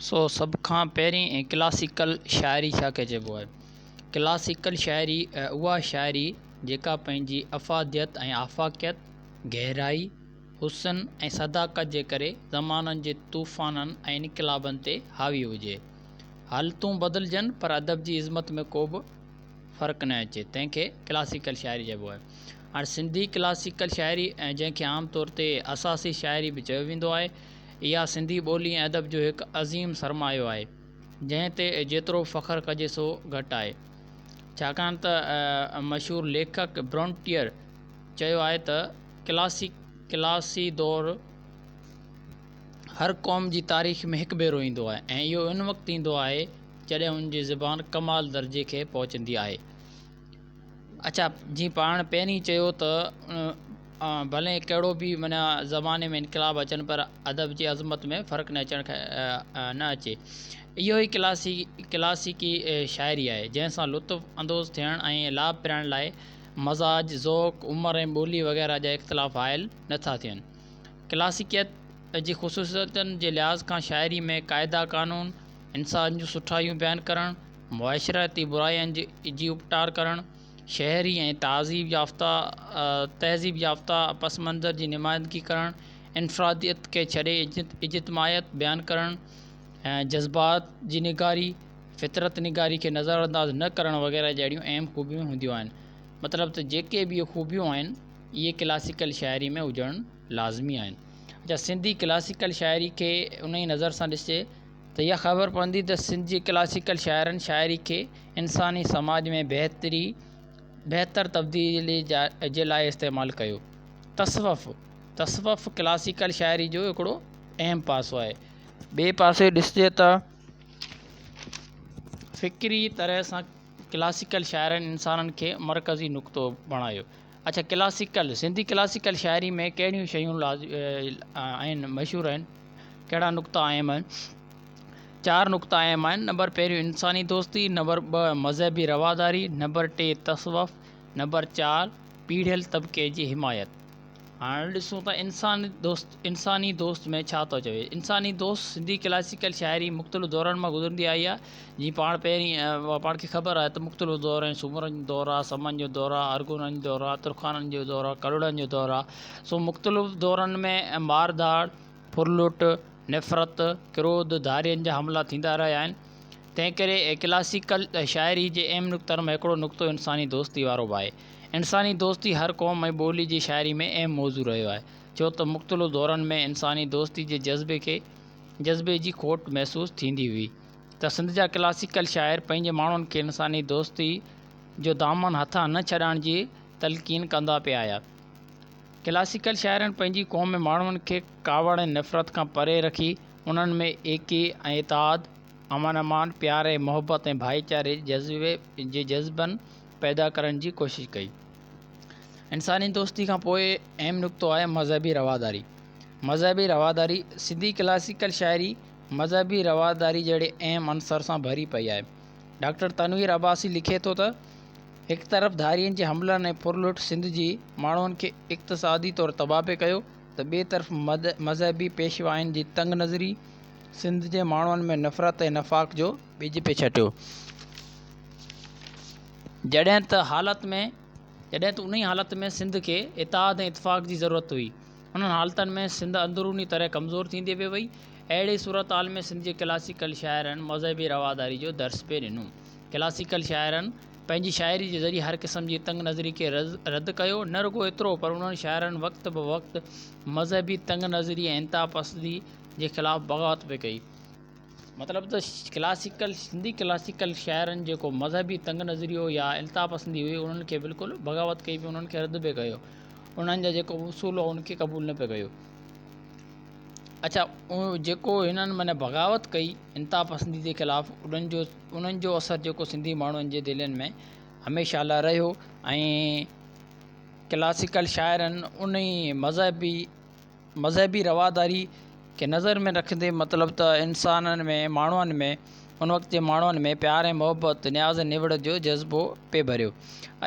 سو سڀ کان پهرين ڪلاسيڪل شاعري ڇا کي چئبو آهي؟ ڪلاسيڪل شاعري اها شاعري جيڪا پنهنجي افاديت ۽ آفاقيت، گهرائي، حسن ۽ صداقت جي ڪري زمانن جي طوفانن ۽ انقلابن تي حاوي هجي. حالتون بدلجن پر ادب جي عظمت ۾ ڪو به فرق نه اچي تنهن کي ڪلاسيڪل شاعري چئبو آهي. هاڻي سنڌي ڪلاسيڪل شاعري جنهن کي عام طور تي اساسي شاعري به چيو ويندو آهي اها سنڌي ٻولي ۽ ادب جو هڪ عظيم سرمايو آهي، جنهن تي جيترو به فخر ڪجي سو گهٽ آهي. ڇاڪاڻ ته مشهور ليکڪ برونٽيئر چيو آهي ته ڪلاسي دور هر قوم جي تاريخ ۾ هڪ ڀيرو ايندو آهي ۽ اهو ان وقت ايندو آهي جڏهن ان جي زبان ڪمال درجي کي پهچندي آهي. اڇا جيئن پاڻ پهرين چيو ته ڀلي ڪهڙو به معنيٰ زماني ۾ انقلاب اچن پر ادب جي عظمت ۾ فرق نه اچڻ نه اچي اهو ئي ڪلاسي ڪلاسيڪي شاعري آهي جنهن سان لطف اندوز ٿيڻ ۽ لاڀ پرائڻ لاء مزاج ذوق عمر ۽ ٻولي وغيره جا اختلاف حائل نٿا ٿين ڪلاسيڪيت جي خصوصيتن جي لحاظ کان شاعري ۾ قاعدا قانون انسان جون سٺايون بيان ڪرڻ معاشرتي براين جي اپٽار ڪرڻ، شهري ۽ تهذيب يافته تهذيب يافته پس منظر جي نمائندگي ڪرڻ، انفراديت کي ڇڏي اجتماعيت بيان ڪرڻ، جذبات جي نگاري، فطرت نگاري کي نظر انداز نه ڪرڻ وغيره جهڙيون اهم خوبيون هونديون آهن. مطلب ته جيڪي به اهي خوبيون آهن اهي ڪلاسيڪل شاعري ۾ هجڻ لازمي آهن. اڇا سنڌي ڪلاسيڪل شاعري کي انهي نظر سان ڏسجي ته اها خبر پوندي ته سنڌ جي ڪلاسيڪل شاعرن شاعري کي انساني سماج ۾ بهتري بهتر تبديلي جي لاء استعمال ڪيو. تصوف، تصوف ڪلاسيڪل شاعري جو هڪڙو اهم پاسو آهي. ٻئي پاسي ڏسجي ته فڪري طرح سان ڪلاسيڪل شاعرن انسانن کي مرڪزي نقطو بڻايو. اڇا ڪلاسيڪل سنڌي ڪلاسيڪل شاعري ۾ ڪهڙيون شيون آهن مشهور آهن ڪهڙا نقطا اهم آهن چار نقطا اهم آهن نمبر پهريون انساني دوستي نمبر 2 مذهبي رواداري نمبر 3 تصوف نمبر 4 پيڙهيل طبقي جي حمايت هاڻ ڏسون ته انسان دوست انساني دوست ۾ ڇا ٿو چوي انساني دوست سنڌي ڪلاسيڪل شاعري مختلف دورن مان گذرندي آئي آهي جيئن پاڻ پهرين پاڻ کي خبر آهي ته مختلف دور آهن سومرن جو دور آهي سمن جو دور آهي ارغونن جو دور آهي ترخانن جو دور آهي ڪلهوڙن جو دور آهي سو مختلف دورن ۾ مار ڌاڙ ڦرلٽ نفرت ڪروڌ ڌارين جا حملا ٿيندا رهيا آهن تنهن ڪري ڪلاسيڪل شاعري جي اهم نقطن مان هڪڙو نقطو انساني دوستي وارو به آهي انساني دوستي هر قوم ۽ ٻولي جي شاعري ۾ اهم موضوع رهيو آهي، ڇو ته مختلف دورن ۾ انساني دوستي جي جذبي کي جذبي جي کوٽ محسوس ٿيندي هئي ته سنڌ جا ڪلاسيڪل شاعر پنهنجي ماڻهن کي انساني دوستي جو دامن هٿان نه ڇڏائڻ جي تلقين ڪندا پئي آيا. ڪلاسيڪل شاعرن پنهنجي قوم ۽ ماڻهن کي ڪاوڙ ۽ نفرت کان پري رکي انهن ۾ ايڪي ۽ اتحاد، امن امان، پيار ۽ محبت ۽ ڀائيچاري جي جي جذبن پيدا ڪرڻ جي ڪوشش ڪئي. انساني دوستي کان پوء اهم نقطو آهي مذهبي رواداري. مذهبي رواداري، سنڌي ڪلاسيڪل شاعري مذهبي رواداري جهڙي اهم عنصر سان ڀري پئي آهي. ڊاڪٽر تنوير عباسي لکي ٿو ته، هڪ طرف ڌارين جي حملن ۽ ڦرلٽ سنڌ جي ماڻهن کي اقتصادي طور تباهه پئي ڪيو ته ٻئي طرف مذهبي پيشوائن جي تنگ نظري سنڌ جي ماڻهن ۾ نفرت ۽ نفاق جو ٻج پئي ڇٽيو. جڏهن ته حالت ۾ جڏهن ته انهي حالت ۾ سنڌ کي اتحاد ۽ اتفاق جي ضرورت هئي. انهن حالتن ۾ سنڌ اندروني طرح ڪمزور ٿيندي پئي وئي. اهڙي صورتحال ۾ سنڌ جي ڪلاسيڪل شاعرن مذهبي رواداري جو درس پئي ڏنو. ڪلاسيڪل شاعرن پنهنجي شاعري جي ذريعي هر قسم جي تنگ نظري کي رد ڪيو. نه رڳو ايترو پر انهن شاعرن وقت به وقت مذهبي تنگ نظري ۽ انتهاپسندي جي خلاف بغاوت پئي ڪئي. مطلب ته ڪلاسيڪل سنڌي ڪلاسيڪل شاعرن جيڪو مذهبي تنگ نظريو يا التاف پسندي هئي انهن کي بلڪل بغاوت ڪئي پئي انهن کي رد پئي ڪيو انهن جا جيڪو اصول هو ان کي قبول نه پئي ڪيو اچھا جيڪو هنن معنی بغاوت ڪئي انتها پسندي جي خلاف انهن جو انهن جو اثر جيڪو سنڌي ماڻهن جي دلين ۾ هميشه لاء رهيو ۽ ڪلاسيڪل شاعرن انهي مذهبي مذهبي رواداري کي نظر ۾ رکندي مطلب ته انسانن ۾ ماڻهن ۾ ان وقت جي ماڻهن ۾ پيار ۽ محبت نياز ۽ نوڙت جو جذبو پئي ڀريو.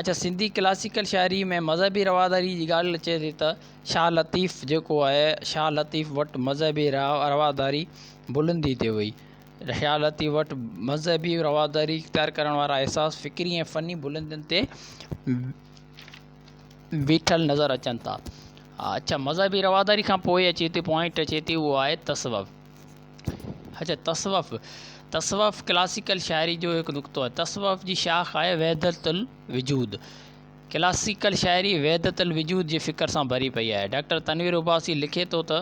اڇا سنڌي ڪلاسيڪل شاعري ۾ مذهبي رواداري جي ڳالهه اچي ٿي ته شاهه لطيف جيڪو آهي شاهه لطيف وٽ مذهبي رواداري بلندي تي هئي. شاهه لطيف وٽ مذهبي رواداري اختيار ڪرڻ وارا احساس فڪري ۽ فني بلندين تي بيٺل نظر اچن ٿا. اڇا مذهبي رواداري کان پوء اچي ٿي پوائنٽ اچي ٿي اهو آهي تصوف. اڇا تصوف تصوف ڪلاسيڪل شاعري جو هڪ نقطو آهي. تصوف جي شاخ آهي وحدت الوجود. ڪلاسيڪل شاعري وحدت الوجود جي فڪر سان ڀري پئي آهي. ڊاڪٽر تنوير عباسي لکي ٿو ته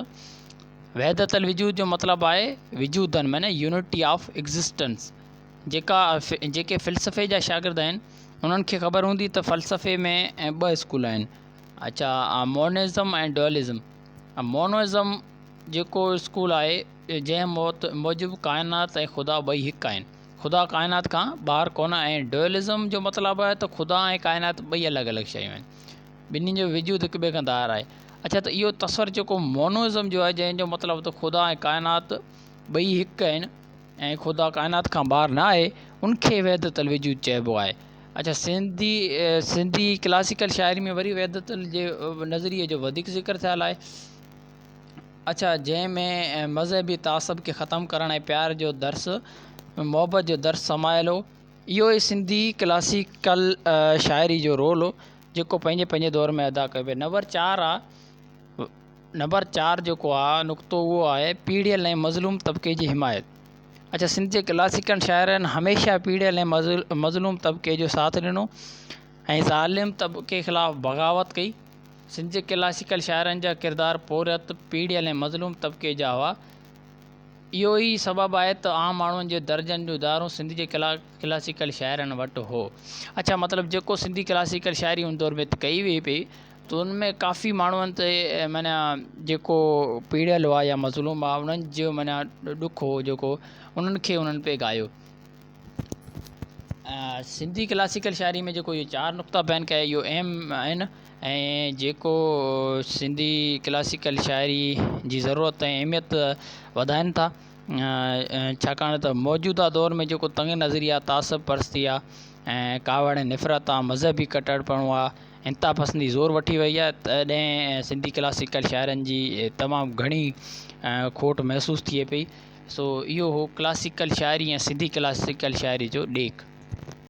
وحدت الوجود جو مطلب آهي وجودن معني يونٽي آف ايگزسٽنس جيڪا جيڪي فلسفي جا شاگرد آهن انهن کي خبر هوندي ته فلسفي ۾ ٻه اسڪول آهن اڇا مونزم ۽ ڊوئلزم مونوزم جيڪو اسڪول آهي جنهن موت موجب ڪائنات ۽ خدا ٻئي هڪ آهن خدا ڪائنات کان ٻاهر ڪونه آهي ۽ ڊوئلزم جو مطلب آهي ته خدا ۽ ڪائنات ٻئي الڳ الڳ شيون آهن ٻنهي جو وجود هڪ ٻئي کان ڌار آهي اڇا ته اهو تصور جيڪو مونوزم جو آهي جنهن جو مطلب ته خدا ۽ ڪائنات ٻئي هڪ آهن ۽ خدا ڪائنات کان ٻاهر نه آهي ان کي وحدت الوجود چئبو آهي اڇا سنڌي سنڌي ڪلاسيڪل شاعري ۾ وري وحدت جي نظريي جو وڌيڪ ذڪر ٿيل آهي اڇا جنهن ۾ مذهبي تعصب کي ختم ڪرڻ ۽ پيار جو درس محبت جو درس سمايل هو اهو ئي سنڌي ڪلاسيڪل شاعري جو رول هو جيڪو پنهنجي پنهنجي دور ۾ ادا ڪيو ويو نمبر چار آ نمبر چار جيڪو آ نقطو اهو آهي پيڙهيل ۽ مظلوم طبقي جي حمايت اڇا سنڌ جي ڪلاسيڪل شاعرن هميشه پيڙهيل ۽ مظلوم طبقي جو ساٿ ڏنو ۽ ظالم طبقي خلاف بغاوت ڪئي سنڌ جي ڪلاسيڪل شاعرن جا ڪردار پورهيت پيڙهيل ۽ مظلوم طبقي جا هئا اهو ئي سبب آهي ته عام ماڻهن جي درجن جون دارون سنڌ جي ڪلاسيڪل شاعرن وٽ هو. اڇا مطلب جيڪو سنڌي ڪلاسيڪل شاعري ان دور ۾ ڪئي وئي پئي ته ان ۾ ڪافي ماڻهن تي معنيٰ جيڪو پيڙيل هئا يا مظلوم هئا انهن جو معنيٰ ڏک هو جيڪو انهن کي انهن پئي ڳايو. سنڌي ڪلاسيڪل شاعري ۾ جيڪو اهي چار نقطا بيان ڪيا اهو اهم آهن ۽ جيڪو سنڌي ڪلاسيڪل شاعري جي ضرورت ۽ اهميت وڌائين ٿا ڇاڪاڻ ته موجوده دور ۾ جيڪو تنگ نظري آهي تعصب پرستي آهي ۽ ڪاوڙ ۽ نفرت آهي مذهبي ڪٽرپڻو آهي انتها پسندي زور وٺي وئي آهي تڏهن سنڌي ڪلاسيڪل شاعرن جي تمام گهڻي کوٽ محسوس ٿئي پئي سو اهو هو ڪلاسيڪل شاعري ۽ سنڌي ڪلاسيڪل شاعري جو ڏيک.